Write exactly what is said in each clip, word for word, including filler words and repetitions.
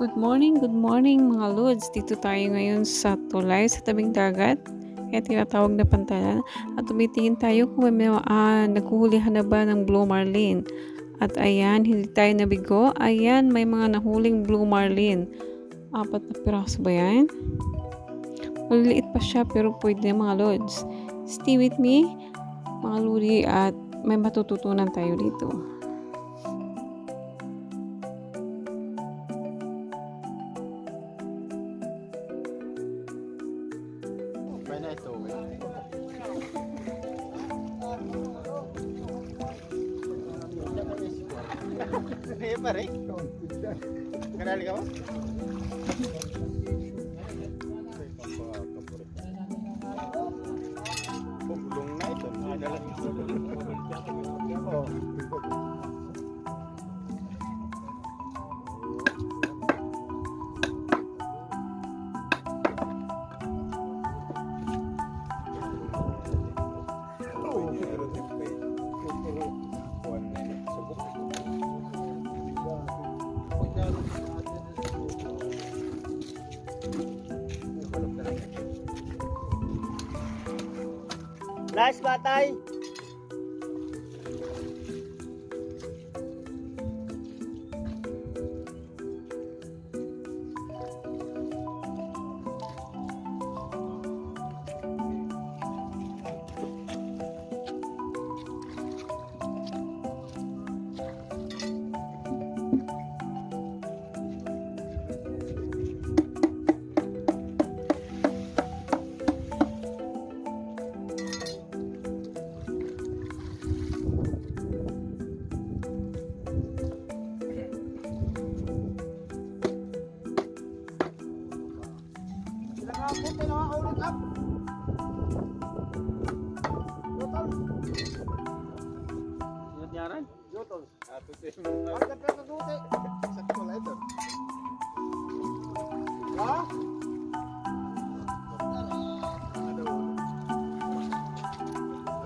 Good morning, good morning, mga lods. Dito tayo ngayon sa tulay, sa tabing dagat. Kaya tinatawag na pantalan. At tumitingin tayo kung may mga, ah, naghuhulihan na ba ng blue marlin. At ayan, hindi tayo nabigo. Ayan, may mga nahuling blue marlin. Apat na piraso ba yan? Maliliit pa siya, pero pwede na, mga lods. Stay with me, mga lodi, at may matututunan tayo dito. May na ito. Ano yan, pare? Kanali ka ba? Buglong na ito. Oh. Last batay. Sila nga po, tayo na nga, ulot up. Ulot up. Ingat niya rin? Jutol. Ato sa imo. Ang ganda ng duti. Sakto na ito. Ha?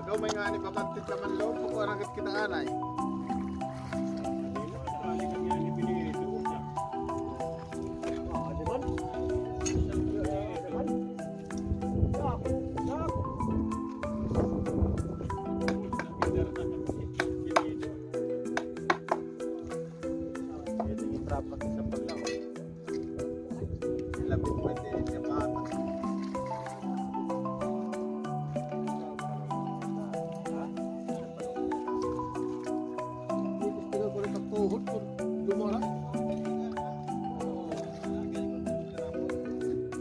Agaw, may nga ni babantit naman loob ko, parang kita anay.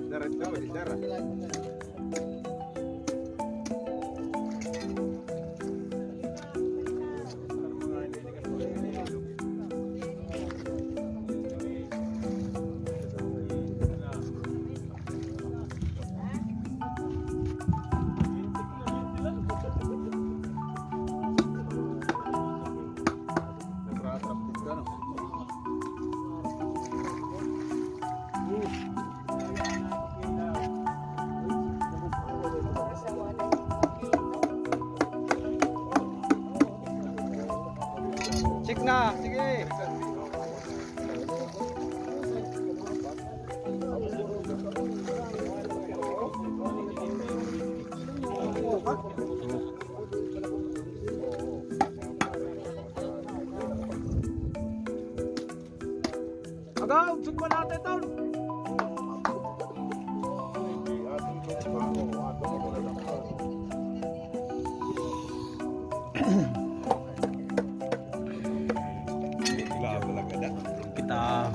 Dara, dara, dara. Check na, sige. Agaw, sugma natin ton. Kita.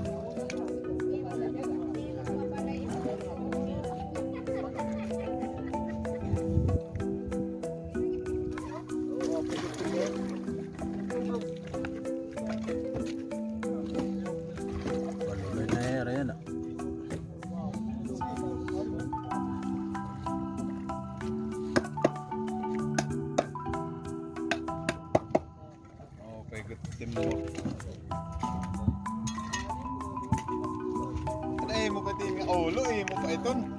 Okay, good team mo. Ay, mo pa ito nga ulo, eh, mo pa iton.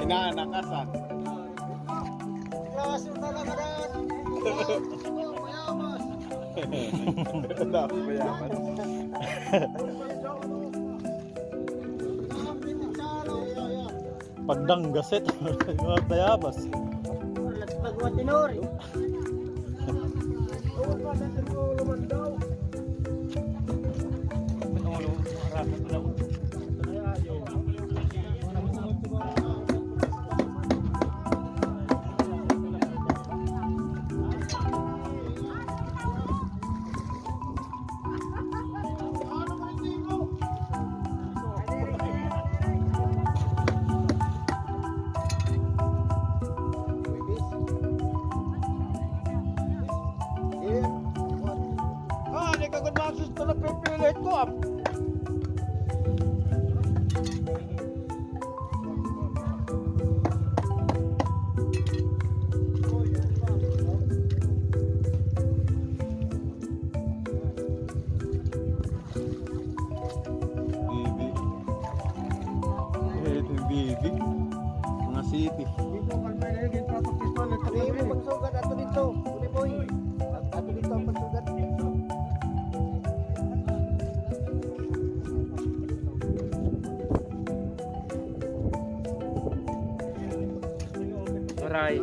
Inanakasan. Klase talaga na. Mayaman. Mayaman. Pagdanggasit. Mga bayabas. Pagwatinori. Ah, di ka gud masusto, nagpipilit ko, ah. Bibi. Eh, ito yung bibi. Mga siti. Dito, kalma na yun. Ginpapakis pa, nagpapakis. Hindi mo pagsugat. Ato dito. Uli po, eh. Ato dito ang pagsugat. Aray.